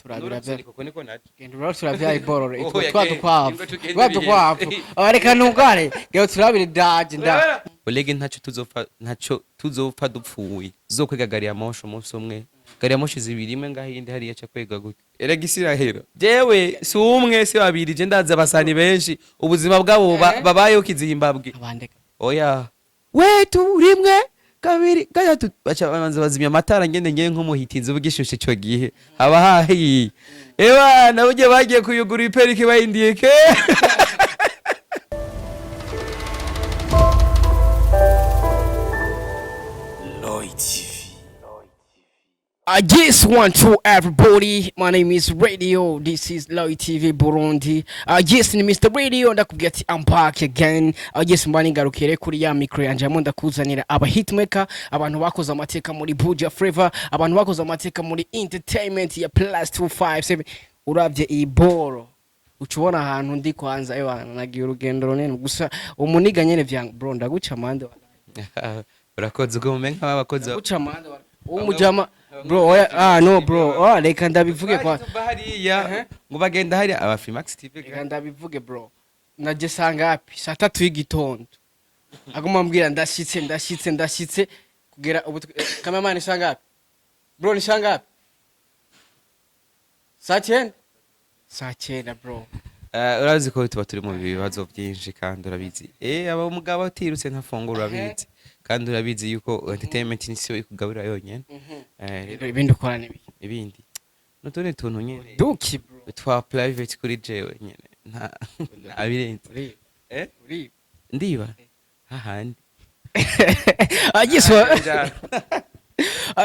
Turabira vya Kuko niko naje. Genda uraba turavya ibororo Oh, itwo ya twa genda, dukwavu ingo tugende twa bihenze. dukwavu. Ah, reka ntugare genda turabire daje nda. Olege, ntacyo tuzopfa, ntacyo tuzopfa dupfuye. Tuzokwega gari ya moshi umunsi umwe, gari ya moshi zibiri, imwe ngaho iyindi hariya aca kwega gutya. Erega isi irahera. Jewe si umwe si babiri, je ndazi abasani benshi ubuzima bwabo babayeho kizimbabwe. Abandeka. Oya, wetu rimwe kabiri gatatu baca babanza bazimya amatara, ngende ngende nk'umuhitinzi ubugishushe ico gihe haba hahiye. Ewa nabo bagiye kuyugura iperike bayindiye ke. Lloyd TV. Yes, one, two, everybody. My name is Radio. This is Lloyd TV Burundi. Yes, ni Mr. Radio. Ndakubwira ati I'm back again. Yes, mbani ngarukire kuri ya micro yanje hamwe ndakuzanira aba hitmaker, abantu bakoze amateka muri Buja Flavor, abantu bakoze amateka muri entertainment ya plus 257. Uravye iyi boro uca ubona ahantu ndi kwanza, ewana nagiye urugendo runini gusa umuniga nyene vyanga bro, ndaguca amande. Urakoze ubwo mumenye nk'abakozi. Ndaguca amande uwo mujama bro. Oya, ah no bro, oh, reka ndabivuge kwa tuva hariya ngo bagenda hariya aba Freemax TV. Reka ndabivuge bro, naje saa ngapi? Saa 3 y'igitondo aguma ambwira ndashitse, ndashitse, ndashitse, kugera ubu cameraman, saa ngapi bro? Ni saa ngapi? Saa 9, saa 9 bro. Urazi ko tuba turi mu bibazo byinshi kandi urabizi, aba umugabo atirutse ntafungura, urabizi, kandi urabizi yuko entertainment ni siyo ikugaburira yonyene. Rero Ibindi ukora ni biki? Ibindi n'utundi tuntu nyene Duki bro. twa private kuri jewe nyene, nta abirenze. Uri uri Ndiba hahandi.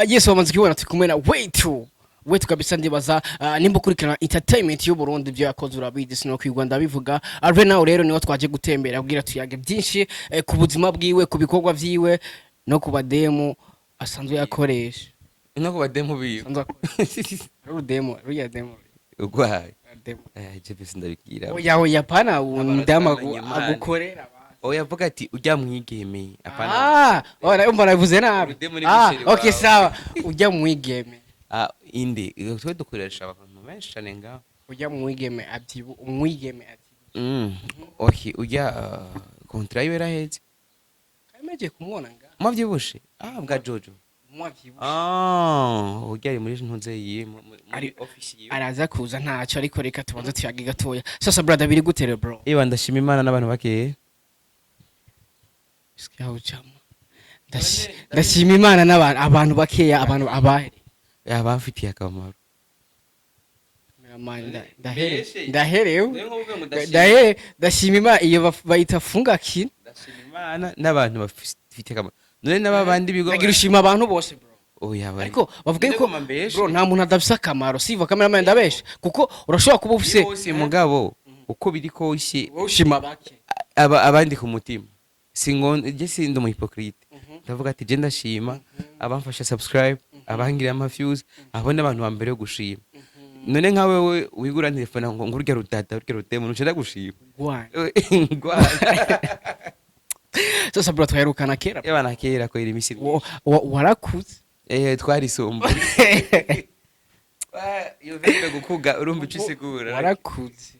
Yes, wamaze kubibona, turi kumwe na Wetu Wetu kabisa. Ndibaza nimba ukurikirana entertainment y'u Burundi, ibyo yakoze urabizi, sinokwirwa ndabivuga. Right now rero niho twaje gutembera kugira tuyage byinshi ku buzima bwiwe, ku bikorwa vyiwe no ku bademu asanzwe yakoresha. No ku bademu biwe. Asanzwe akoresha. Rudemo ruya demo. Ugwaye. Demo. Je bese ndabibwira. Oya oya, pana umudamu twamenye Imana. agukorera. Oya, avuga ati ujya mwigeme, apana. Ah, ora umva navuze nabi. Urudemu ni Ah, musheri okay. wawe. Sawa, ujya mwigeme. Ah, inde twe dukoresha abantu benshi cyane ngaho. Ujya mwigeme abyibu, umwigeme abyibu. Okay, ujya contrat yiwe yaraheze. Kameje kumwona nga. Mwavyibushe? Ah, bwa Jojo. Mwavyibushe. Ah, ujya ari muri ntuze yiwe muri office yiwe. Araza kuza ntacyo, ariko reka tubanze tuyage gatoya. Sasa brother, biri gute rero bro? Eba ndashima Imana n'abantu bakeye. Sikia ujama. Ndashima Imana n'abantu, abantu bakeya, abantu abahe? Yabamfitiye akamaro. Man, ndahere Mbese- ndaherewe. Niyo nkuvuga ngo ndashima- Ndahere, ndashima Imana iyo bayita funga kintu. Ndashima Imana n'abantu bafitiye akamaro. None n'abandi bigo. Ndagira ushima abantu bose bro. Oya bari. Ariko bavuga None yuko ngoma mbeshe. bro, nta muntu adafise akamaro, siva cameraman? Ndabesha kuko urashobora kuba ufise bose mugabo uko biri kose wowe ushima bake. Aba abandi ku mutima singo je sindi umu hypocrite, ndavuga ati je ndashima abamfasha subscribe, abangira ama views, abo n'abantu ba mbere yo gushima. None nka wewe wigura telefone ngo ngurya rudada urya rudemu ntuca ndagushima. Gwana. Ngwana. Sasa bro, twaherukana kera. Yabana kera kwera imisi. Warakuze. Twarisumbuye. Iyo verbe gukuga urumva ico isigura? Warakuze.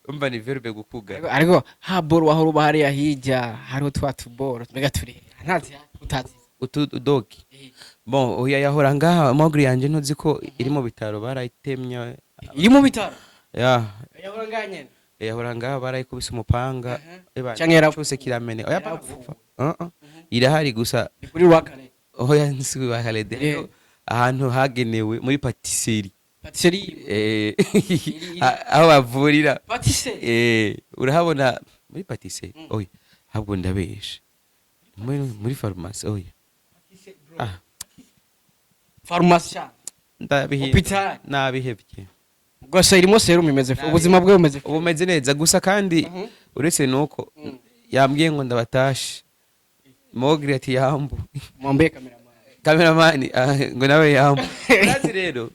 Umva ni verbe gukuga. Ariko ha boro wahora uba hariya hirya hariho twa tuboro mbega turi ntazi utazi. Utu udoki bon, oya, yahora ngaha mogri yanje ntuzi ko iri mu bitaro barayitemye. Iri mu bitaro? Ya. Yahora ngaha nyene? Yahora ngaha, barayikubise umupanga. Eba, Canke cyose kiramene. Oya, yarapfuye. pana irahari gusa. Ni kuri Rwakare? Oya, nsi bakalede. Ahantu hagenewe muri patisserie. Patisserie? Aho bavurira. Patisserie. Urahabona muri patisserie. Oya, ahubwo ndabeshe, muri farumasi, oya. Ah. Farumasi. Ndabihebye. Hopital. Nabihebye. Gusa irimo serumu, imeze ubuzima bwe bumeze ubu meze neza gusa kandi uretse nuko yambwiye ngo ndabatashe mogri ati yambu. Mwambaye cameraman. Kameramani, ah, ngo nawe yambu. Urazi rero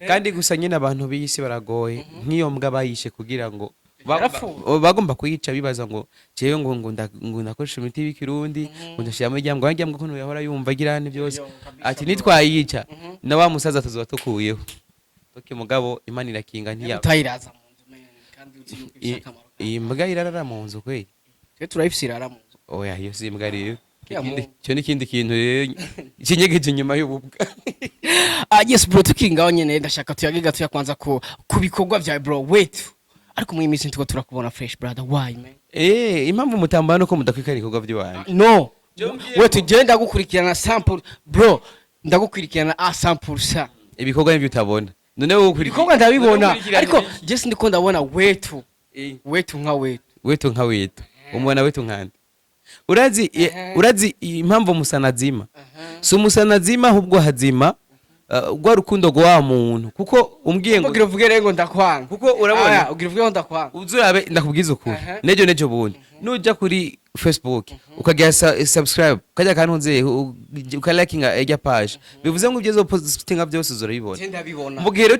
kandi gusa nyine abantu b'isi baragoye, nk'iyo mbwa bayishe kugira ngo Yarapfuye. bagomba kuyica, bibaza ngo jewe ngo ndakoresha imiti y'ikirundi, ngo ndashiramo iryambwa ryambwa ko yahora yumva agira ni byose. Yo, kabisa Ati bro. nitwayica na wa musaza tuzoba tukuyeho. Toke mugabo Imana irakinga ntiyaba. Utayiraza mu nzu, man, kandi uzi yuko ifise akamaro. Iyi mbwa irarara mu nzu kweli? Twe turayifise, irara mu nzu. Oya, iyo si imbwa rero. Ya. Icyo ni ikindi kintu rero kinyegeje inyuma y'ububwa. Ah, yes bro, tukiri ngaho nyene, ndashaka tuyage gatoya kwanza ku bikorwa vya bro wetu, ariko muri iyi minsi ntituko turakubona fresh, brother. Why, man? Impamvu mutambana nuko mudakwikana ibikorwa by'iwanyu. No. Jombye. Wetu, je ndagukurikirana sample, bro, ndagukurikirana a 100%. Ibikorwa nibyo utabona none wowe Ibikorwa ndabibona. Ukurikirana Ariko ibiki? je sindiko ndabona wetu. Wetu nka wetu. Wetu nka wetu, umubona wetu nkande? Urazi urazi impamvu musanazima si umusanazima, ahubwo hazima rwa rukundo rwa muntu, kuko umbwiye ngo Ugira uvuge rero ngo ndakwanga. Kuko urabona Aya, ugira uvuge ngo ndakwanga. Uzurabe, ndakubwiza ukuri. Nejo bundi nuja kuri Facebook ukagira subscribe, ukajya kantunze ukalikinga ijya page, bivuze ngo ibyo postinga byose uzurabibona. Je ndabibona. Mu gihe rero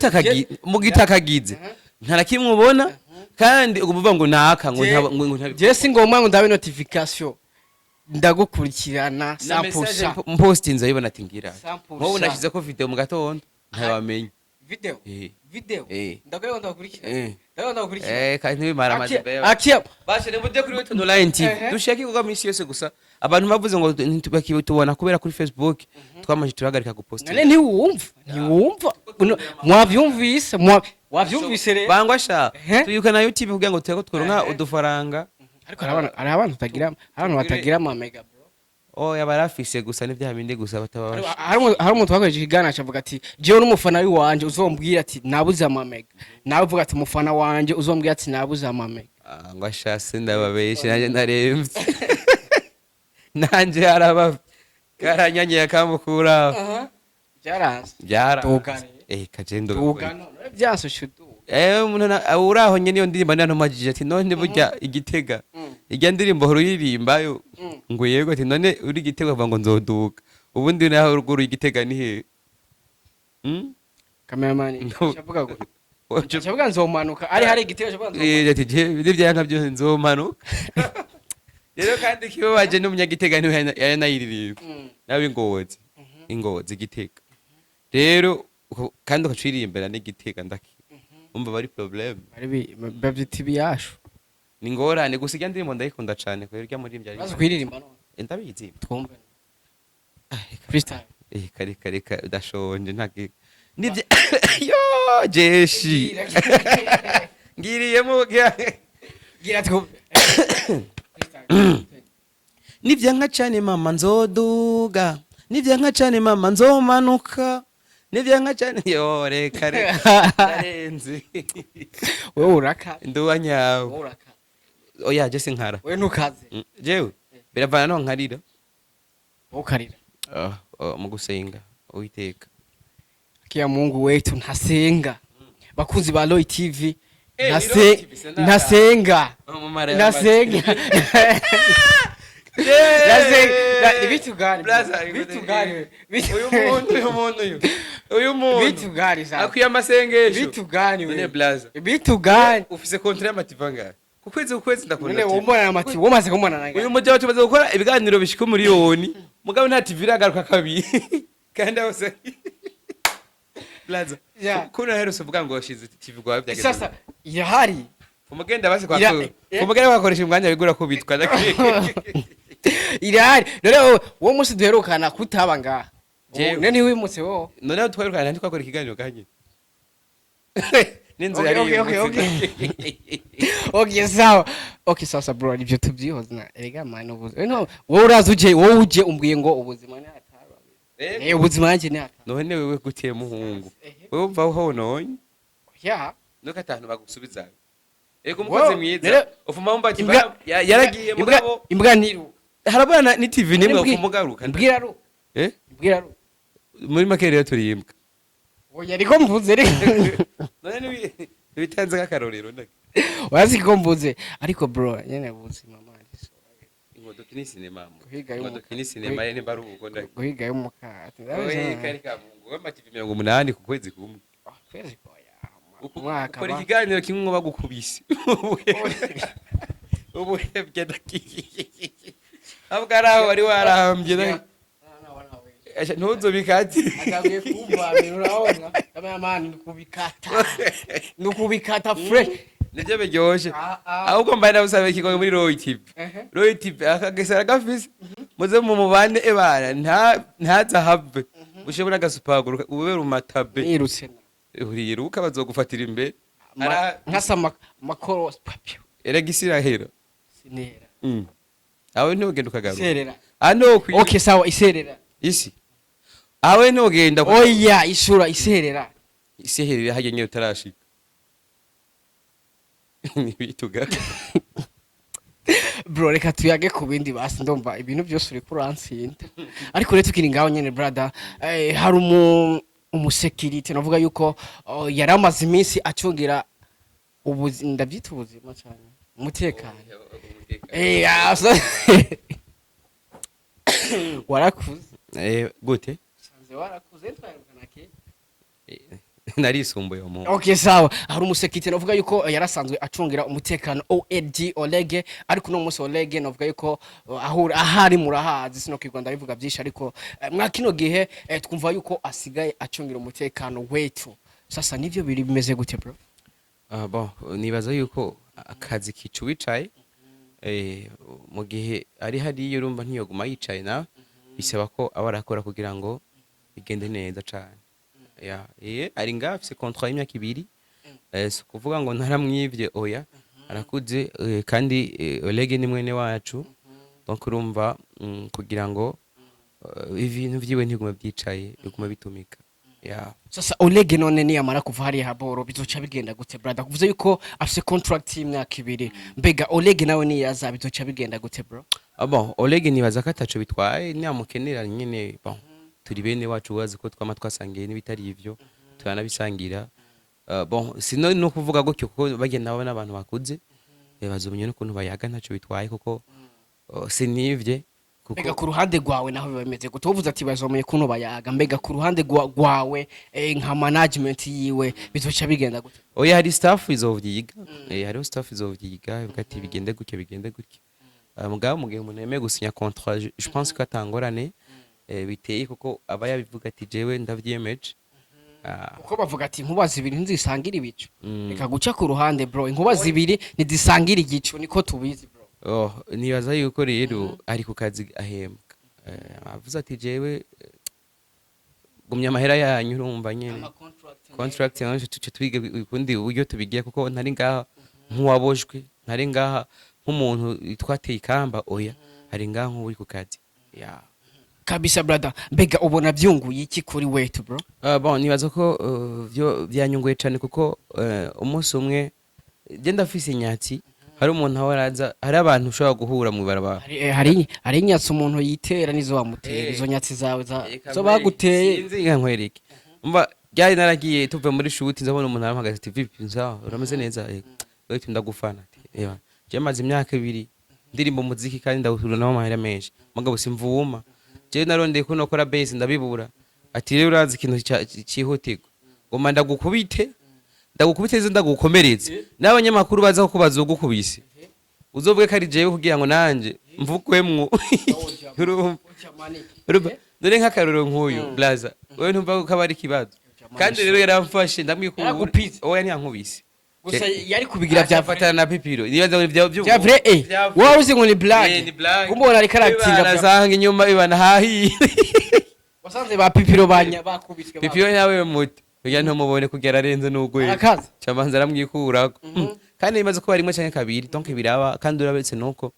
mu gihe utakagize, nta na kimwe ubona, kandi uguma uvuga ngo naka ngo ngo Je si ngombwa ngo ndabe notification, ndagukurikirana na 100%. message mpostinze ayibona ati ngira 100%. nk'ubu nashize ko video mu gatondo, ntawamenya. Video? Video? Ndakwiye ndagukurikira. Ndakwiye ndagukurikira. Kandi ntibimara amazi. Akia. Bashe ni mujye kuri Wetu Online TV. Dushaka ibikorwa minsi yose, gusa abantu bavuze ngo ntitubakibitubona kubera kuri Facebook twamaze turahagarika gupostinga. None ntiwumva, ntiwumva? Mwavyumvise, wavyumvise rero. Bangwa sha. Tuyuka na YouTube kugira ngo tureko tworonka udufaranga. Ariko hari abantu batagira ama mega, bro. Oya, barafise, gusa n'ivyaha bindi gusa batabasha. Hari umuntu twakoresheje ikiganiro acavuga ati: "Jewe n'umufana w'iwanje uzombwira ati nabuze ama mega." Nawe uvuga ati: "Umufana wanje uzombwira ati nabuze ama mega." Ah, ngo ashase ndababeshe, nanjye ndaremvye, nanje haraba karanyanyeye akamukura. Byaranze. Byara. Tugane. Kagendo. Duga none byanse ushuduga. Umuntu uraho nyene iyo ndirimbo ntantumajije ati: "None burya igitega irya ndirimbo hora uririmbayo?" Ngo yego. Ati: "None uri igitega?" Avuga ngo nzoduka ubundi naho ruguru igitega ni hehe? Cameraman. No. Shavuga ngo shavuga nzomanuka ari hari igitego, shavuga nzomanuka. Ati: "Je n'ivyanka byose nzomanuka." Rero kandi kibabaje n'umunyagitega niwe yanayiririmba. Nawe ingozi, ingozi igitega rero kandi ukacuririmbira n'igitega ndaki umva bari problème. Bari bavyita ibiyashu. Ni ngorane, gusa irya ndirimbo ndayikunda cane kubera irya muririmbyi Bazi kuyiririmba none? Ndabizi. Twumve freestyle. Kare kare kare, ndashonje ntage nibyo yo jeshi ngiriyemo. Gira twumve. Nivyanka cane mama nzoduga, nivyanka cane mama nzomanuka, nivyanka cane yo reka reka ndarenze. Wewe uraka. Nduwa nyawe. Wewe uraka. Oya, je sinkara. Wewe ntukaze. Jewe biravana no nkarira. Wowe ukarira. Ah, oh, mu gusenga Uwiteka. Kia Mungu, wetu ntasenga, bakunzi ba Roy TV. Ni Roy TV, Ntasenga, ntasenga, ntasenga. Bitugane. Blaza, bitugane. Uyu muntu, uyu muntu, uyu muntu bitugane sa. Akwiye amasengesho. Bitugane. None we blaza, bitugane. Ufise kontra y'amativa ngahe ku kwezi? Ku kwezi ndakunda None TV. wombona amati, womaze kumbona nange. Uyu mujyi tumaze gukora ibiganiro bishika umuriyoni, mugabo nta TV iragaruka kabiri kandi hose blaza. Kuno aherutse uvuga ngo washize TV rwawe byageze. Sasa irahari. Umugenda basi kwa umugenda bakoresha umwanya wigura kubitwa. Irahari. None wowe uwo munsi duherukana kutaba ngaha? Jewe. None ntiwimutse wowe? Noneho twerukana ntitwakora ikiganiro kanye n'inzu Okay, yari okay, okay, yimutse. Okay, sawa. Okay, sasa bro, nibyo tubyihoza na erega man, ubuzima no wowe uraza uje, wowe uje umbwiye ngo ubuzima ni hatari. Ubuzima nanjye ni hatari. None wewe guteye muhungu, wewe umva hononye? Ya. Nuko atanu bagusubiza. Ego, umukozi Wow, mwiza ufuma wumva ati yaragiye imbwa mugabo imbwa ntiruka. Harabana ni TV nimwe Imbwa- ufuma ugaruka. Imbwa iraruka. Imbwa iraruka. Muri make rero turi imbwa. Oya, ariko mvuze reka. None nibitanze nk'akarorero ndake. Urazi ko mvuze, ariko bro nyene ubuzima man. Inkodoki ni sinema mu. Guhiga y'umuka. Inkodoki ni sinema nimba ari uko ndake. Guhiga y'umukate. Oye, kari kamungu w'ama TV 80 ku kwezi kumwe. Kwezi koya mwaka. Ukora ikiganiro kimwe ngo bagukubise ubuhebwe ndaki ahubwo ari aho wari warahambye ndaki. Esha, ntuzobikate. Atanguye kumvamira, urabona cameraman, ni kubikata, ni ukubikata fresh. Nivyo biryoshe. Ah, ah. Ahubwo mbaye ndagusaba ikigogo muri Roy TV. Roy TV akagesera gafise, muze mu mubane ebana, nta ntazahave ushobora agasupaguru ube rumatabe. Nirutse. Uriruka bazogufatira imbere. Nkasa makoro papio. Erega isi irahera. Sinera. Awe ntugenda ukagaruka. Iserera. Ano. Okay, sawa, iserera. Isi awe ntugenda. Oya, ishura iserera. Isi iherera harya nyine utarashika ntibituga. Bro, reka tuyage ku bindi basi, ndumva ibintu byose uriko urantsinda. Ariko rero tukiri ngaho nyene, brother, hari umusekirite navuga yuko, oh, yari amaze iminsi acungira ubuzima, ndabyita ubuzima cyane, umutekano. Warakuze. Gute? Sanze warakuze, twayirukana ke. Narisumbuye umuntu. Okay, sawa, hari umusekirite navuga yuko yarasanzwe acungira umutekano OLG Olege, ariko uno munsi Olege navuga yuko aho ahari murahazi, sinokirwa ndabivuga byinshi, ariko mwa kino gihe twumva yuko asigaye acungira umutekano wetu. Sasa nivyo biri bimeze gute, bro? Ah, bon, nibaza yuko akazi kica uwicaye. Mu gihe ari hariya, urumva ntiyoguma yicaye nawe, bisaba ko aba arakora kugira ngo bigende neza cane. Ya, ari ngaha afise contrat y'imyaka 2. Si ukuvuga ngo ntaramwivye, oya, arakuze, kandi Olege ni mwene wacu, donc urumva kugira ngo ibintu vyiwe ntigume vyicaye, bigume bitumika, ya. Sasa Olege none niyamara kuva hariya haboro bizoca bigenda gute, brother? Kuvuze yuko afise contract y'imyaka 2, mbega Olege nawe niyaza bizoca bigenda gute, bro? Ah, bon, Oleg nibaza ko ataco bitwaye, niamukenera nyene. Bon, turi bene wacu, urazi ko twama twasangiye n'ibitari ivyo turanabisangira. Bon, sino no kuvuga gutyo kuko bagenda nabo n'abantu bakuze, bazomenya n'ukuntu bayaga, ntaco bitwaye kuko sinivye kuko. Mbega ku ruhande rwawe naho biba bimeze gute? Uvuze ati bazomeye kuno bayaga, mbega ku ruhande rwawe nka management yiwe bizoca bigenda gute? Oya, hari staff izovyiga, hariho staff izovyiga ivuga ati bigende gutya, bigende gutya. Mugabo mu gihe umuntu yemeye gusinya contrat, je pense ko atangorane biteye kuko aba yabivuga ati jewe ndavyiyemeje. Ah, Kuko bavuga ati inkuba zibiri ntizisangira ibicu. Reka guca ku ruhande, bro, inkuba zibiri ntizisangira igicu, niko tubizi, bro. Oh, nibaza yuko rero ari ku kazi ahembwa. Avuze ati jewe gumya amahera yanyu, urumva nyene contract yanje tuce twige ukundi uburyo tubigiye, kuko ntari ngaha nk'uwaboshwe, ntari ngaha nk'umuntu twateye ikamba, oya, ari ngaha nk'uri ku kazi, ya. Kabisa, brother. Mbega ubona byunguye iki kuri wetu, bro? Bon, nibaza ko vyo byanyunguye cyane kuko umunsi umwe je ndafise inyatsi, hari umuntu aho araza, hari abantu ushobora guhura mu ibarabara. Hari inyatsi umuntu yitera nizo wamutera. Izo nyatsi zawe Reka zo nkwereke. baguteye. Sinzi, nka nkwereke, umva, ryari naragiye tuve muri shoot, nzabona umuntu arampagaze ati: "Vipi nza, urameze neza?" "Wewe ndagufana." Ati: "Ewa, je maze imyaka 2 ndirimba umuziki kandi ndawuhura nawo amahera menshi, mugabo simvuma, je narondeye ko nokora base ndabibura." Ati: "Rero urazi ikintu cyihutirwa, ngoma ndagukubite, ndagukubite neza, ndagukomeretse, n'abanyamakuru baza kukubaza ugukubise uzovuge ko ari jewe kugira ngo nanje mvukwemwo." Urumva? Urumva? Dore nk'akarorero nk'uyu blaza, wewe ntumva ko aba ari ikibazo, kandi rero yaramfashe ndamwikura. Yaragupize? Oya, ntiyankubise. Gusa yari kubigira bya Afatana na pipiro, nibaza ngo vya Bya vrai, wowe uzi ngo ni blague. Ni blague. Kumbona ariko aratinga. Ibana inyuma, ibana hahiye. Wasanze ba pipiro banya bakubiswe. Pipiro nawe muto kugira ntumubone kugera arenze n'ugwego. Arakaze. Camanza aramwikurako kandi bimaze kuba rimwe canke kabiri, donc biraba. Kandi urabetse nuko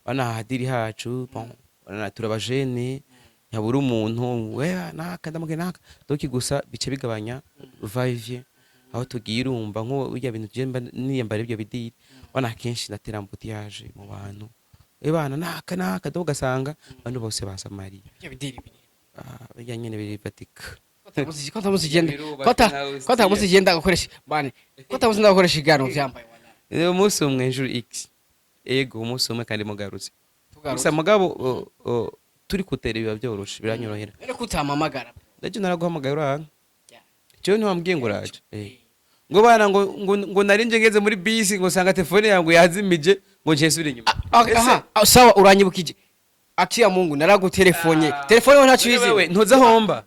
bana hadiri hacu, bon, bana turabajene, ntabura umuntu we naka ndamuge naka, donc gusa bice bigabanya va-et-vient aho tugiye. Urumva nko burya bintu je mba niyambara ibyo bidiri, bana kenshi natera embouteillage mu bantu, bana naka naka, donc ugasanga abantu bose basamariye. Ibyo bidiri biri. Ah, bijya nyene birifatika. Ko tamuzi igenda. Birubatse nkawe. Ko tamuzi igenda gukoresha bane, ko tamuzi ndagukoresha igano vyambaye wala. Umunsi umwe jour x, ego, umunsi umwe kandi mugarutse Tugarutse. Gusa mugabo turi kutera biba byoroshe, biranyorohera. Rero kutamamagara. Ndaje naraguhamagaye uranga. Yeah. Jewe ntiwambwiye ngo uraje. Ngo bana ngo nari nje ngeze muri bisi ngo sanga telefone yangu yazimije, ngo nje nsubire inyuma. Aha, sawa, uranyibukije. Akiya Mungu, naragutelefone, telefone we ntacyo Wewe izi. ntuza homba.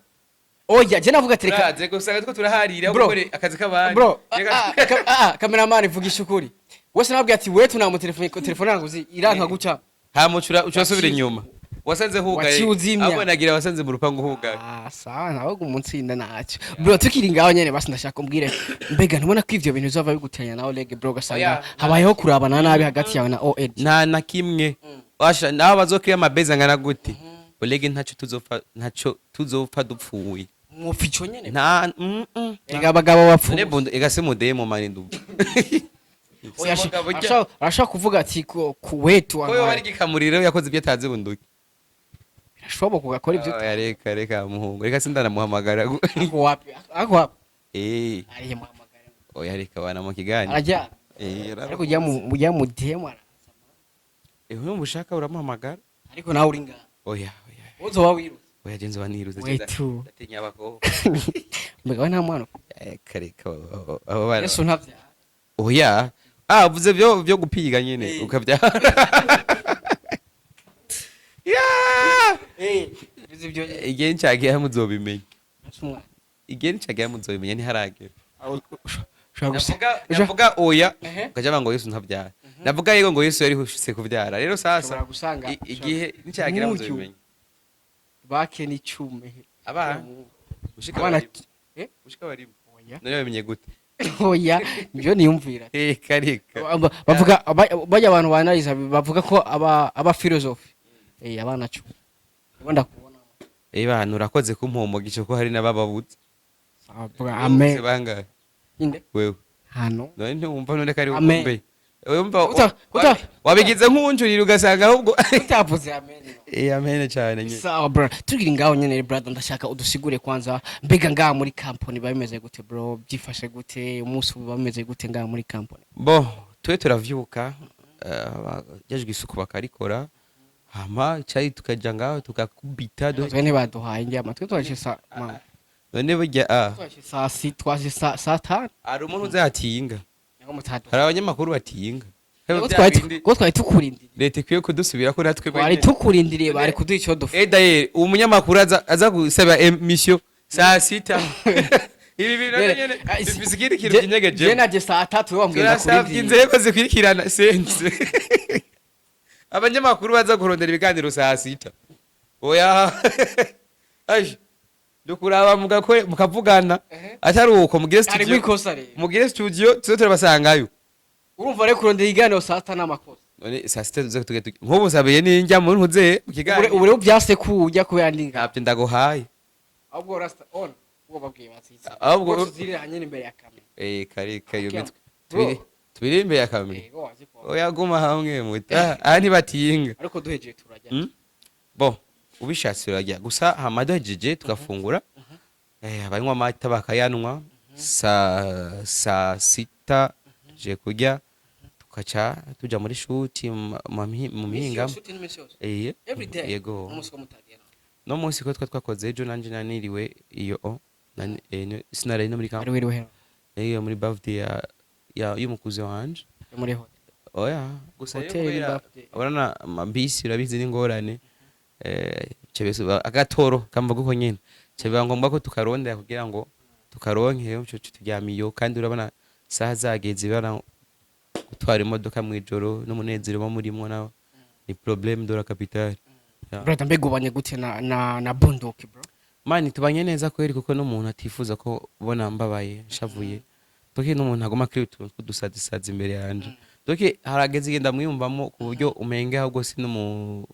Oya, je navuga ati reka. Uraze gusanga two turaharira Bro. gukora akazi k'abandi. Bro, Reka- cameraman, vugisha ukuri. Wese nababwiye ati we tunamutelefone, telefone yangu uzi iranka guca. Hama ucura ucurasubira inyuma, wasanze hugaye. Waciye uzimya. Ahubwo nagira wasanze mu rupangu hugaye. Ah, sawa, nawe umunsinda ntacyo bro. Tukiri ngaho nyene, basi ndashaka umbwire, mbega ntubona ko ivyo bintu bizova biguteranya na Oleg, bro, ugasanga Oya. habayeho kurabana nabi hagati yawe na OLG? Nta na kimwe. Washa naho bazokwiya amabezi angana gute, Oleg ntaco tuzopfa, ntaco tuzopfa dupfuye. Mwopfa ico nyene? Nta Erega abagabo bapfuye. None bundo ega se mudemo mani ndu. Oya, Umugabo ujya- arashobora kuvuga ati ku wetu Ko yoba ari gikamuriro yakoze ibyo atazi bunduki. Birashoboka ugakora ibyo. Oya, reka reka muhungu, reka sindanamuhamagara. Ako wapi, ako wapi? Eh. Ariye, muhamagara. Oya, reka bana mu kiganiro. Arajya. Eh. Ariko ujya mu ujya mu DM araza. Eh, urumva ushaka uramuhamagara. Ariko nawe uri ngaha. Oya, oya. Uzoba wirutse. Oya, je nzoba niruze. Wetu. Ndatinya abakobwa. Mbega we nta mwana? Reka reka, abo bana. Yesu ntavyara. Oya, ah, uvuze byo gupiga nyene. Eh. Ukabyara ya. Eh, bizi ibyo. Igihe ncagiye muzobimenya. Yesu umwana. Igihe ncagiye muzobimenya, ntiharagera. Ushobora gusa Navuga oya, Ehe. ukaja ngo Yesu ntabyara. Navuga yego ngo Yesu yari hushitse kubyara. Rero sasa Ushobora gusanga igihe ncagira Nk'uyu. muzobimenya. Bake n'icumi. Abana ushika Abana. barimo. Eh? Ushika barimo. Oya. None bamenye gute? Oya, nivyo niyumvira. Reka reka. Bavuga bajya abantu banaliza bavuga ko aba philosophe eh abana cumi ubu ndakubona. Eh bana, urakoze kumpomogisha ko hari n'abababuze. Sawa, amen. Bangahe? Inde? Wewe. Hano. None ntiwumva none ko ari Amen. ukumbe wumva wabigize nk'unjurira ugasanga ahubwo Utavuze amen. Eh, amen cyane nyine. Sawa bro, tukiri ngaho nyene brother, ndashaka udusigure kwanza, mbega ngaha muri company biba bimeze gute bro? Byifashe gute? Umunsi uba bimeze gute ngaha muri company? Bo twe turavyuka, abajejwe isuku bakarikora, hama icyayi tukaja ngaho tukakubita Twe ntibaduhaye njyama, twe twaje sa mama. None burya ah Twaje saa sita, twaje saa tanu. Hari umuntu uzatinga. Niko mutaduhaye. Hari abanyamakuru batinga. Ko twari tukurindiriye. Leta ikwiye kudusubira ko natwe Twari tukurindiriye, bari kuduha icyo dufa. Eh, d'ailleurs umunyamakuru aza gusaba émission saa sita, ibi bintu navyo nyene bifise ikindi kintu Je kinyegeje. naje saa tatu, we wambwira Turasavye ndakurindiriye. inzego zikurikirana sense abanyamakuru baza kurondera ibiganiro saa sita. Oya, aje dukuraba mugakore mukavugana. Ehe. Atari uko mugire Harimo studio. ikosa rero. Mugire studio tuze turabasangayo. Urumva rero kurondera iganiro saa sita n'amakosa. None saa sita tuze tuge nk'ubu sabiye ninjya mu ntuze mu kiganiro. Ubu rero byase kujya kubera ndi ngaha. Ntabyo ndaguhaye. Ahubwo rasta on ubwo babwiye batsitse. Ahubwo- Ko tuzirira hanyine imbere ya kamera. Eh, kare kare iyo Akiyama. mitwe tubiri tubiri imbere ya kamera. Yego, wazi ko. Oya, guma hamwe muta aha ntibatinga. Ariko duhejeje turajya. Bon, ubishatse urajya gusa. Hama duhejeje tugafungura, abanywa amata bakayanwa. Saa sita tuje kurya, tukaca tuja muri shoot mu mihinga. Shooting iminsi yose? Eh. Every day? Yego. Umunsi ko mutagiye? No munsi ko twakoze ejo, nanje naniriwe iyo o sinaraye no muri Ari camp. wiriwe he? Iyo muri birthday ya y'umukuzi wanje. Yo muri hotel? Oya, gusa rero Hotel kubera birthday. urabona amabisi, urabizi n'ingorane, agatoro kamvuga uko nyene, ce biba ngombwa ko tukarondera kugira ngo tukaronke. Ico turyamiyo kandi urabona saha zageze, ibara gutwara imodoka mw'ijoro n'umunezero uba murimwo nawo ni problème de la capitale. Ya. Brother, mbega ubanye gute na Bunduki, bro? Mani, tubanye neza kweri, kuko n'umuntu atifuza ko bona mbabaye nshavuye. Doke n'umuntu agoma kuri utuntu tw'udusazisazi imbere yanje. Doke harageze igenda mwiyumvamo ku buryo umenge ahubwo si n'umu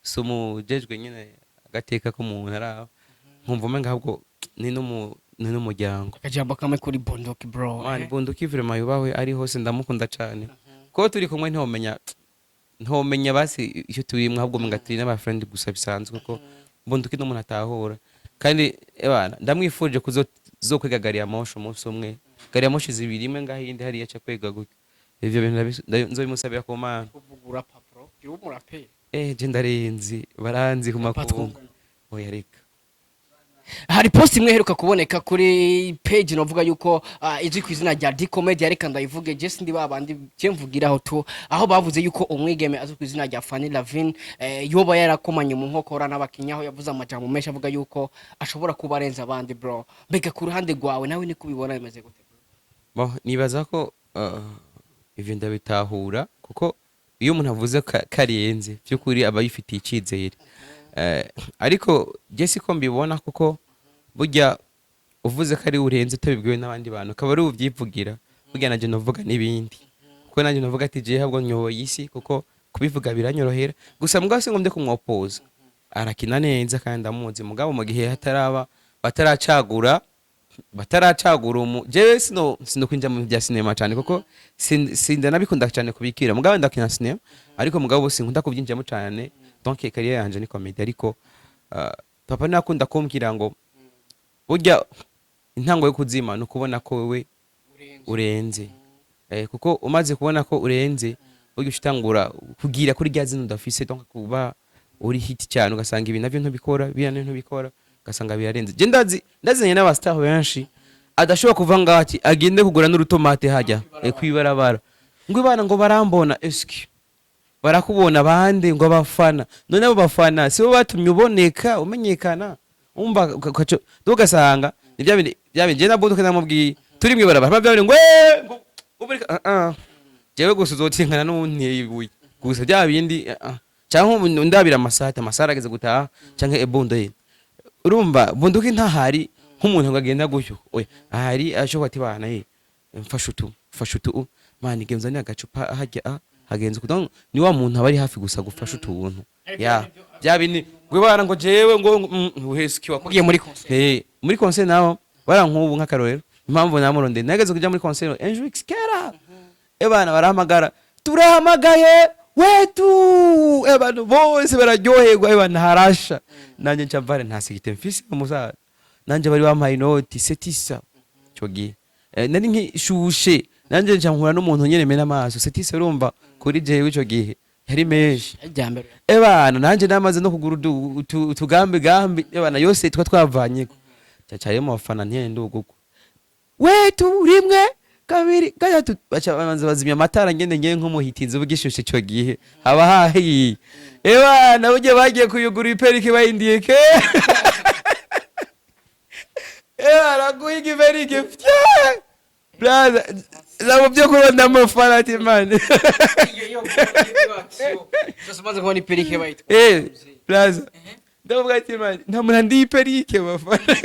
si umujejwe nyene agateka k'umuntu araho, nkumva umenga ahubwo ni n'umuryango. Akajambo kamwe kuri Bunduki, bro. Mani, Eh? Bunduki vraiment yubahwe ari hose, ndamukunda cane. Kuko turi kumwe ntiwomenya basi icyo turimwo, ahubwo umenga turi n'aba friend gusa bisanzwe, kuko Bunduki n'umuntu atahura. Kandi ebana ndamwifuje kuzokwega gari ya moshi umunsi umwe, gari ya moshi zibiri, imwe ngaho iyindi hariya aca kwega gutyo. Ivyo bintu nzobimusabira ku Mana. Kuvuga urapa, bro, gira umuraperi. Eh, je ndarenzi, baranzi ku Rapa makungu. twumva. Oya, reka. Hari post imwe iheruka kuboneka kuri page, novuga yuko izwi ku izina rya D Comedy, ariko ndayivuge je sindi babandi, je mvugiraho tu, aho bavuze yuko umwigeme azwi ku izina rya Fanny Lavin yoba yarakomanye mu nkokora n'abakinnyi, aho yavuze amajambo menshi avuga yuko ashobora kuba arenze abandi. Bro, mbega ku ruhande rwawe nawe niko ubibona, bimeze gute? Bon, nibaza ko ivyo ndabitahura, kuko iyo umuntu avuze karenze, by'ukuri aba yifitiye icizere. Ariko je siko mbibona, kuko burya uvuze ko ari urenze utabibwiwe n'abandi bantu, akaba ari ubyivugira, burya nanje novuga n'ibindi, kuko nanjye novuga ati jewe ahubwo nyoboye isi, kuko kubivuga biranyorohera. Gusa mugabo singombye kumwopoza, arakina neza kandi ndamuzi. Mugabo mu gihe hataraba bataracagura umu, jewe sino kwinjira mu bintu bya sinema cyane, kuko sindanabikunda cyane kubikira. Mugabo ndakina sinema, ariko mugabo sinkunda kubyinjiramo cyane. Donc carrière yanje ni comedy. Ariko papa nakunda kumbwira ngo burya intango yo kuzima ni ukubona ko wewe urenze, kuko umaze kubona ko urenze, burya uca utangura kugira kuri rya zina udafise. Donc kuba uri hit cyane, ugasanga ibi navyo ntubikora, biriya navyo ntubikora, ugasanga birarenze. Je ndazi, ndazanye n'aba star benshi adashobora kuva ngaho ati agende kugura n'urutomate hajya kwibarabara, ngo ibana ngo barambona. Eski barakubona bande? Ngo abafana. None abo bafana sibo batumye uboneka, umenyekana? Umva, ugasanga ni bya bindi, bya bindi. Je na Bunduke namubwiye turi mwibarabara, bya bindi ngo ngo ah ah, jewe gusa uzotinkana n'unteye ibuye gusa, bya bindi ah ah. Canke ubu ndabira amasaha ati amasaha arageze gutaha, canke ebundo ye. Urumva, Bunduki ntahari nk'umuntu ngo agenda gutyo, oya, ahari ashobora ati bana ye, mfasha utu, mfasha utu, mani genza ni agacupa hajya, ah hagenze uku. Donc, ni wa muntu aba ari hafi gusa gufasha utuntu ya bya bindi ngo bana ngo jewe ngo uhesukiwa. Mugiye muri concert. Eh, muri concert naho bara nk'ubu nk'akarorero, impamvu namurondeye, nageze kuja muri concert un jour kera, ebana barahamagara, turahamagaye wetu, abantu bose bararyoherwa, ebana harasha. Nanjye nca mvare nta sigite mfise, umusaza nanje bari bampaye inoti setisa ico gihe. Nari nkishushe, nanje nca nkura n'umuntu nyene mena amaso setisa. Urumva, kuri jewe ico gihe yari menshi. Rya mbere. Ebana nanje namaze no kugura utugambi gambi, ebana yose twa twavanyeko cacaye mu bafana ntiyende uguko wetu, rimwe, kabiri, gatatu, baca babanza bazimya amatara ngende ngiye nk'umuhitinzi bugishushe. Ico gihe haba hahiye. Ebana burya bagiye kuyugura iperike bayindiye ke, ebana guhiga iperike fye, brother, nabo byo kuronda amafana ati man. Sasa umaze kubona iperike bayitwa Plaza, ndavuga ati man, nta muntu andi iperike bafana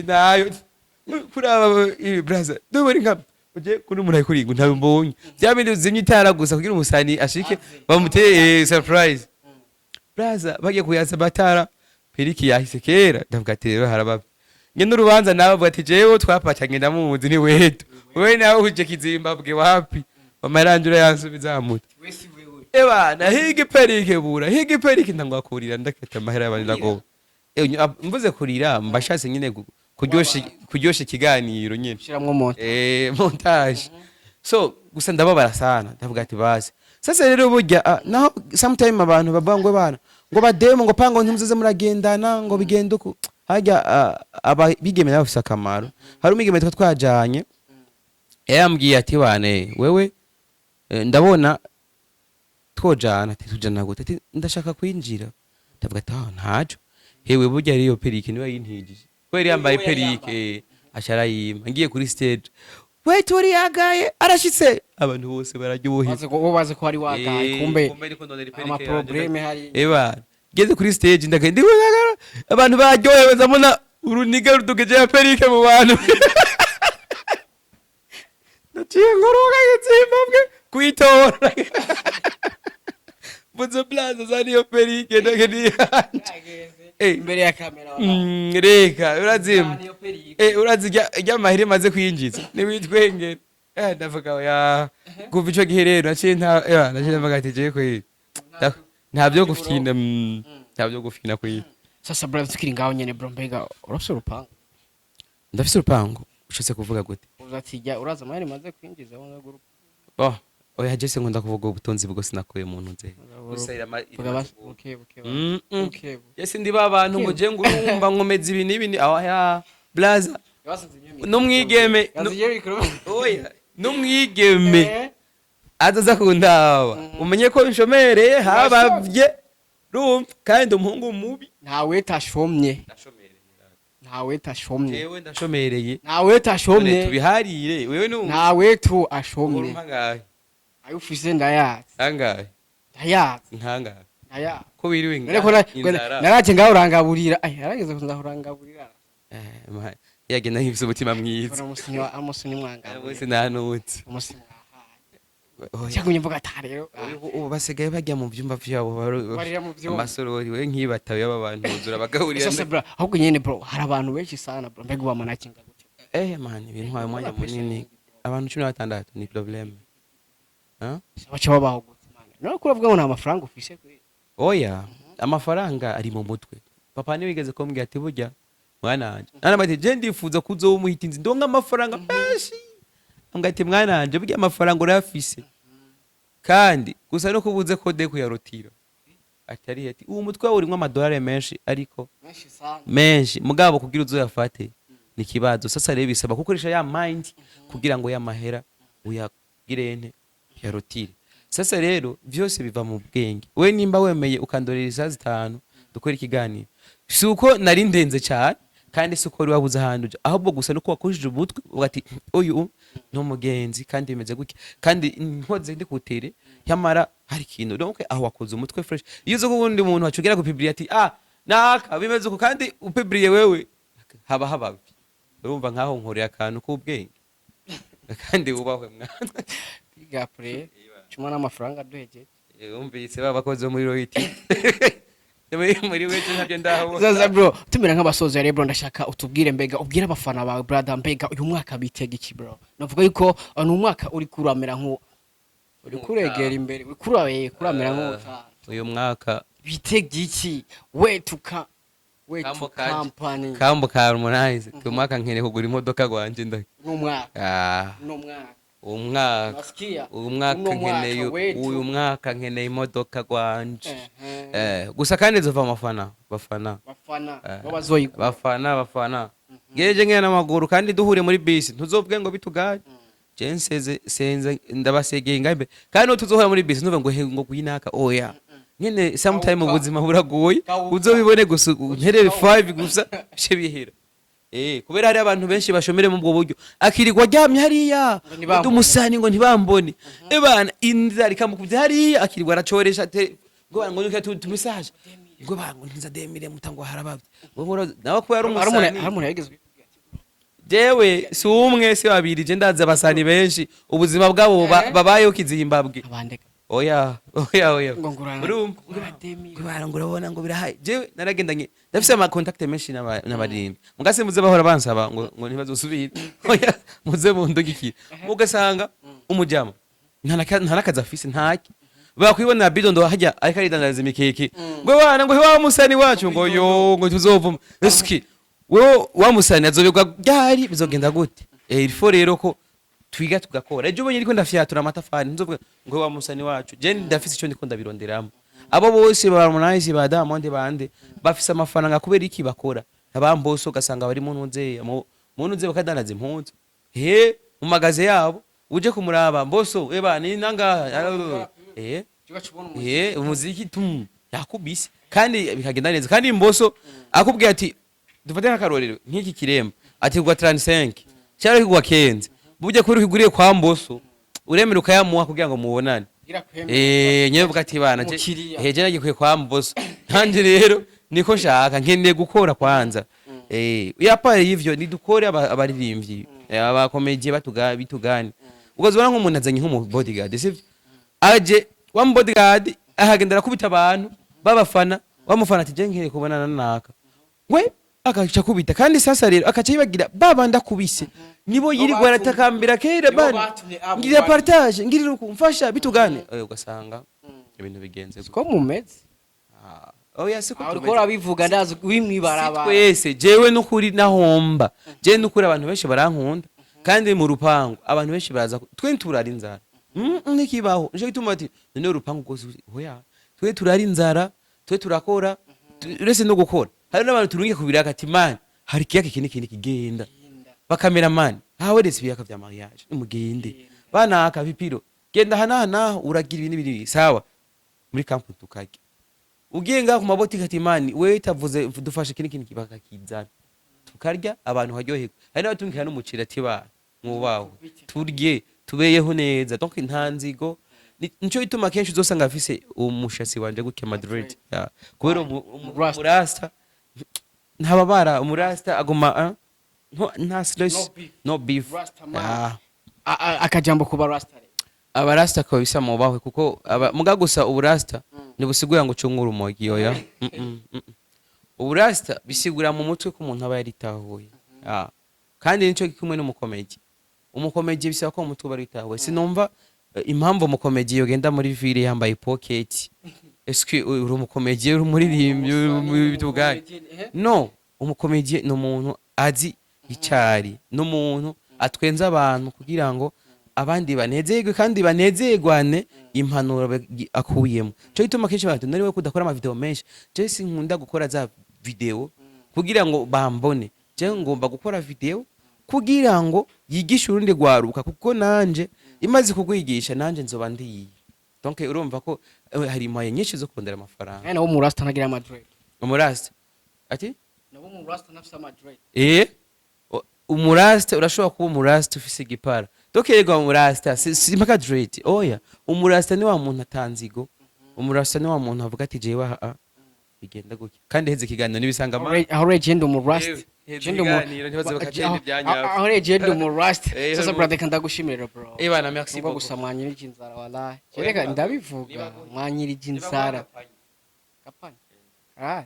nayo kuraba ibi, braza, ndabona nka uje kuri umuntu ari ngo ntawe mbonye, bya bindi uzimye itara gusa kugira umusani ashike bamuteye surprise. Braza, bagiye kuyatsa amatara, periki yahise kera. Ndavuga ati rero haraba ngende urubanza nawe, avuga ati jewe twapatanye ndamuzi, ni wetu, wewe nawe uje Kizimbabwe wapi, amarangira yansubiza muto. Ebana higa iperike, bura higa iperike, ndangwakurira, ndakata amahera y'abandi, ndagoba. Mvuze kurira, mbashatse nyine kuryosha ikiganiro nyine. Shiramwo moto. Montage. So gusa ndababara sana, ndavuga ati basi sasa rero burya naho sometime abantu bavuga ngo bana ngo bademo ngo pango ntimuzoze muragendana ngo bigende uku harya, aba bigeme nabo bafise akamaro. Hari umwigeme twa twajanye yambwiye ati bane wewe, ndabona twojana. Ati tujana gute? Ati ndashaka kwinjira. Ndavuga ati ah, ntaco. Hewe, burya ariyo perike niwe yintijije, kubera yambaye perike aca arayimpa. Ngiye kuri stage, we turiyagaye arashitse, abantu bose bararyohewe. Bazi ko bazi ko ari wagaye. Kumbe kumbe niko ndondera iperike ama yanje. problème hari. Eba ngeze kuri stage ndagenda ndibona abantu baryohewe, ndabona uruniga rudugeje ya perike mu bantu, naciye nkoroka Zimbabwe kuyitora, mvuze plaza zaniyo perike ndagenda yanje. Imbere ya kamera. Reka urazima. Urazi irya amahera imaze kwinjiza niwitwengera. Ndavuga oya, kuva ico gihe rero naciye nta naciye ndavuga ati jewe kweri nta byo gufyina, nta byo gufyina kweri. Sasa brother, tukiri ngaho nyene bro, mbega urafise urupangu? Ndafise urupangu, ushatse kuvuga gute? Uza ati jya uraza amahera imaze kwinjiza aho ngagura. Bon. Oya, jese nkunda kuvuga ubutunzi bwo sinakuye mu ntuze gusa. Vuga basi buke buke. Buke buke. Jese ndi ba bantu ngo je ngo urumva nkomeza ibi n'ibi aho ya blaza n'umwigeme oya, n'umwigeme azaza kundaba umenye ko nshomereye habavye, urumva, kandi umuhungu mubi. Ntawe tashomye, ntawe tashomye. Jewe ndashomereye. Ntawe None tashomye. Tubiharire wewe ni Ntawe tu ashomye. Urumva angahe? Ayo ufise ndayazi. Angahe? Ndayazi. Nkangahe? Ndayazi. Ko wiriwe None ko inzara. naraje ngaho urangaburira, ay narageze kuza urangaburira. Yagenda nk'ifise umutima mwiza. Amusinyi mwangaburira. Bose ntanutse. Amusinyi mwahaye. Oya. Cyagumye mvuga ata rero. Ubu basigaye bajya mu byumba vyabo Barira mu vyumba. Amasorori we nk'ibatawe y'aba bantu buzura bagaburira. Sasa bro, ahubwo nyene bro, hari abantu benshi sana bro, mbega ubamanakinga gute? Man, ibintwaye umwanya munini, abantu 16 ni problème. Huh? Baca babaho gute man? None ko uravuga ngo nta mafaranga ufise kuri Oya, amafaranga ari mu mutwe. Papa niwe wigeze kumbwira ati: "Burya mwana wanje," naramati je ndifuza kuzoba umuhitinzi ndonka amafaranga menshi. Ambwira ati: "Mwana wanje, burya amafaranga urayafise kandi gusa no kubuze code kuyarutira." Atari ati uwo mutwe wawe urimwo amadolari menshi, ariko menshi sana. Menshi, mugabo kugira uzoyafate ni kibazo. Sasa rero bisaba gukoresha ya mind kugira ngo ya mahera uyagire nte, uyarutire. Sasa rero vyose biva mu bwenge. We nimba wemeye ukandorera isaha 5 dukora ikiganiro, si uko nari ndenze cyane kandi si uko wari wabuze ahantu uja, ahubwo gusa nuko wakoresheje umutwe uvuga ati: "Uyu ni umugenzi kandi bimeze gutya kandi nkoze ndikutere yamara hari ikintu." Donc aho wakoze umutwe fresh. Iyo uzi ko ubundi muntu wacugera gupublier ati: "Ah, naka bimeze uko," kandi upubliye wewe haba hababi. Urumva nkaho nkoreye akantu k'ubwenge kandi wubahwe mwana. Big up rero, cuma n'amafaranga duhejeje. Wumvise ba bakozi bo muri Royity muri wetu ntabyo ndahabona. Sasa bro, tumera nk'abasoza rero bro, ndashaka utubwire, mbega ubwire abafana bawe brother, mbega uyu mwaka bitega iki bro? Navuga yuko ni umwaka uri kuramera nku uri kuregera imbere, uri kuramera nk'utaha. Uyu mwaka Bitega iki wetuka wetu Kambo kaje. company? Kambo ka Harmonize, uyu mwaka nkeneye kugura imodoka gwanje nda N'umwaka. Ah. N'umwaka. Uyu mwaka Nasikia. Uyu mwaka Uno mwaka nkeneye wetu. Uyu mwaka nkeneye imodoka gwanje. Ehe. Gusa kandi nzova amafana bafana. Bafana babazoyigura. Bafana ngeje ngena n'amaguru kandi duhure muri bisi ntuzovuge ngo bituganye. Je nseze senze ndabasegeye ngabe kandi tuzohora muri bisi ntuve ngo he ngo kuyinaka. Oya nyene, sometime Kauka. Ubuzima buragoye. Kauka. Uzobibone gusa unterere 5 gusa she bihera. Kubera hari abantu benshi bashomere mu bwo buryo akirirwa aryamye hariya. Ngo ntibambone. Umusani ngo ntibambone, ebana inzara ikamukubye hariya akirirwa aracoresha ngo bana ngo nuka tu message ngo bana ngo ntiza demire mutango harabavye ngo nawe kuba yari hari umuntu umusani. Hari umuntu yageze kubikubwira ati Jewe si umwe si babiri, je ndazi abasani benshi ubuzima bwabo babayeho kizimbabwe. Abandeka. Oya oya oya. Ngo ngurana Urumva ngurana demire. Ngo bara ngo urabona ngo birahaye. Jewe naragendanye ndafise ama contact menshi n'abarimbi mugase muze bahora bansaba ngo ntibazosubire. Oya, muze mundugikire, mugasanga umujama nta nakazi afise, ntaki bakwibonera bidondo hajya ariko aridandariza imikeke ngo bana ngo wa musani wacu ngo yo ngo tuzovuma eski wewe wa musani azobegwa ryari, bizogenda gute? Il faut rero ko twiga tugakora. Ejo ubonye ndiko ndafyatura amatafari nzovuga ngo wa musani wacu. Je ndafise icyo ndiko ndabironderamo. Abo bose ba Harmonize, ba Diamond, bande bafise amafaranga kubera iki? Bakora abamboso ugasanga bari mu ntuze mu ntuze bakadandaza impuzu he mu magaze yabo. Uje kumuraba mboso eba ni nangaha umuziki tum yakubise kandi bikagenda neza. Kandi mboso akubwiye ati dufate nk'akarorero nk'iki kiremba ati kugwa 35 cyangwa kugwa 15, burya kuri ukiguriye kwa mboso uremera ukayamuha kugira ngo mubonane. Nyewe ati bana je Umukiriya. Je nagikuye kwa mboso nanje rero niko nshaka nkeneye gukora kwanza. Yapare y'ivyo nidukore abaririmbyi, abakomediye batuga bitugane. Ukazibona nk'umuntu azanye nk'umu bodyguard, sivyo? Aje wa mu bodyguard ahagenda arakubita abantu babafana, wamufana ati je nkeneye kubonana naka, we akaca kubita. Kandi sasa rero akaca yibagira babandi akubise nibo yirirwa aratakambira kera nibo bana batumye abo ngirira bari. Partage ngirira ukumfasha bitugane. Ugasanga ibintu bigenze gutyo. Ko mumeze. Ah, oya siko Aho uriko tumeze. urabivuga ndazi wimwibarabara. Twese jewe nukuri nahomba, jewe nukuri abantu benshi barankunda kandi mu rupangu abantu benshi baraza twe nturara inzara. Ntikibaho. Nico gituma ati none urupangu rwose, hoya, twe turari inzara, twe turakora, uretse no gukora hari n'abantu turungiye ku biraka ati: "Man, hari ikiyaka iki n'iki kigenda." Bakameramani haweretse ibiyaka vya mariage, nimugende banaka vipiro, genda hana uragira ibintu biri sawa muri camp, tukarya. Ugiye ngaho ku mabotike ati: "Man, we tavuze dufashe iki n'iki," bakakizana tukarya, abantu haryoherwa. Hari n'abatumikira n'umuceri ati: "Ba mwubaho, turye tubeyeho neza." Donc nta nzigo. Nico gituma kenshi uzosanga afise umushatsi wanje gutya, madrid, yeah. Kubera Rasta. Umurasta ntababara, umurasta aguma, ah, no, nta stress. No beef. No beef. Rasta man. Yeah. Akajambo kuba rasta rero. Abarasta kabisa mubahwe, kuko muga gusa uburasta ntibusigura ngo ucunge urumogi, oya. Uburasta bisigura mu mutwe ko umuntu aba yaritahuye. Ah. Kandi nico kimwe n'umukomedi. Umukomedi bisaba ko mu mutwe uba waritahuye. Sinumva impamvu umukomedi yogenda muri ville yambaye pocket. Eske uri umukomedi, uri umuririmbyi, uri bituganye? No, umukomedi ni umuntu azi icari, n'umuntu atwenza abantu kugira ngo abandi banezerwe kandi banezerwane impanuro akuyemo. Cyo gituma kenshi abantu nari we kudakora ama video menshi. Je sinkunda gukora za video kugira ngo bambone. Je ngomba gukora video kugira ngo yigishe urundi rwaruka, kuko nanje imaze kugwigisha nanje nzoba ndiye. Donc urumva ko hari impaye nyinshi zo kurondera amafaranga. Nawe mu rasta ntagira amadread? Umurasta ati? Nawe mu rasta ntafise amadread? Umurasta urashobora kuba umurasta ufise igipara. Donc yego, umurasta si mpaka dread, oya. Umurasta ni wa muntu atanzigo, umurasta ni wa muntu avuga ati: "Jewe aha bigenda gutya." Kandi heze ikiganiro n'ibisanga. Aho legend mu rasta. Heze Genda ikiganiro, ntibaze bakagenda ibyanyabyo. Aho legend mu rasta. Sasa brother, kandagushimira, bro. Eh bana, merci Nubwo beaucoup. gusa mwanyirije inzara, wallahi. Oya, Reka ndabivuga, mwanyirije inzara. Kapanya, ah.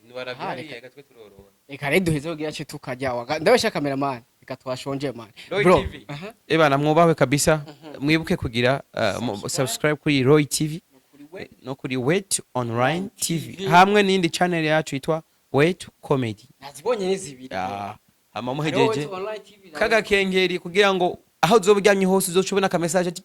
Ntiwarabyariye, twe turorora. Reka rero duheze kugira cyo tukajya waga ndabesha cameraman, reka twashonje, man. Roy Bro. TV. Eh bana, mwubahwe kabisa. Mwibuke kugira subscribe kuri Roy TV no kuri Wait Online TV hamwe n'indi channel yacu yitwa Wait Comedy. Nazibonye ni zibiri. Ah, hama Hariho muhejeje Wait Online TV na kagakengeri kugira ngo aho uzoba uryamye hose uzoca ubona aka message ati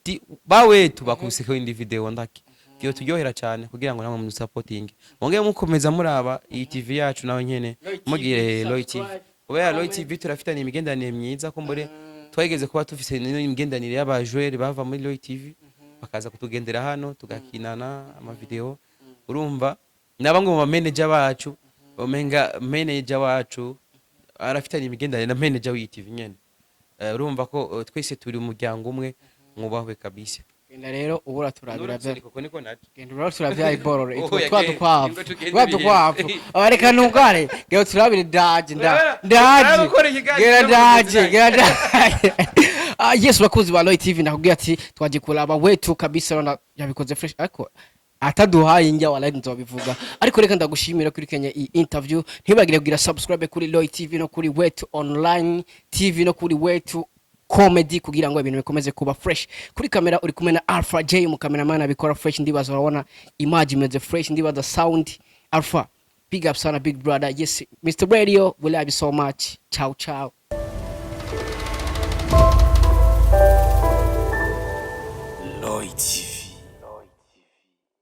ti bawetu bakubiseko indi video ndaki. Byo turyohera cyane kugira ngo namwe mudusapotinge, mwongere mukomeza muraba iyi TV yacu nawe nyene. Roy TV, Mugire Roy TV. Subscribe, Kubera Roy comment. TV turafitanye imigenderanire myiza, kumbure twageze kuba tufise n'imigenderanire y'abajwere bava muri Roy TV bakaza kutugendera hano tugakinana amavideo. Urumva na bamwe mu bameneja bacu, umenga manager wacu arafitanye imigenderanire na manager w'iyi TV nyene. Urumva ko twese turi umuryango umwe. Mwubahwe kabisa. Genda rero ubura turabira bya Kuko niko naje. Genda ubura turabya iborore. Oya, twa genda, dukwavu. ingo tugende Twa bihenze. dukwavu. Reka ntugare, genda turabire, ndaje nda Urabona? ndaje. Urabona gukora ikiganiro Genda, ndaje. cy'abagenzi. Genda, ndaje. Ah yes, bakunzi ba Roy TV, nakubwiye ati twaje kuraba wetu kabisa, urabona yabikoze fresh, ariko ataduhaye injya walahi nzobivuga. Ariko reka ndagushimira kuri Kenya iyi interview. Ntibagire kugira subscribe kuri Roy TV no kuri Wetu Online TV no kuri Wetu Comedy kugira ngo ibintu bikomeze kuba fresh. Kuri kamera uri kumwe na Alpha J, mu cameraman abikora fresh. Ndibaza urabona image imeze fresh, ndibaza sound. Alpha, big up sana, big brother. Yes, Mr Radio, we love you so much. Ciao ciao.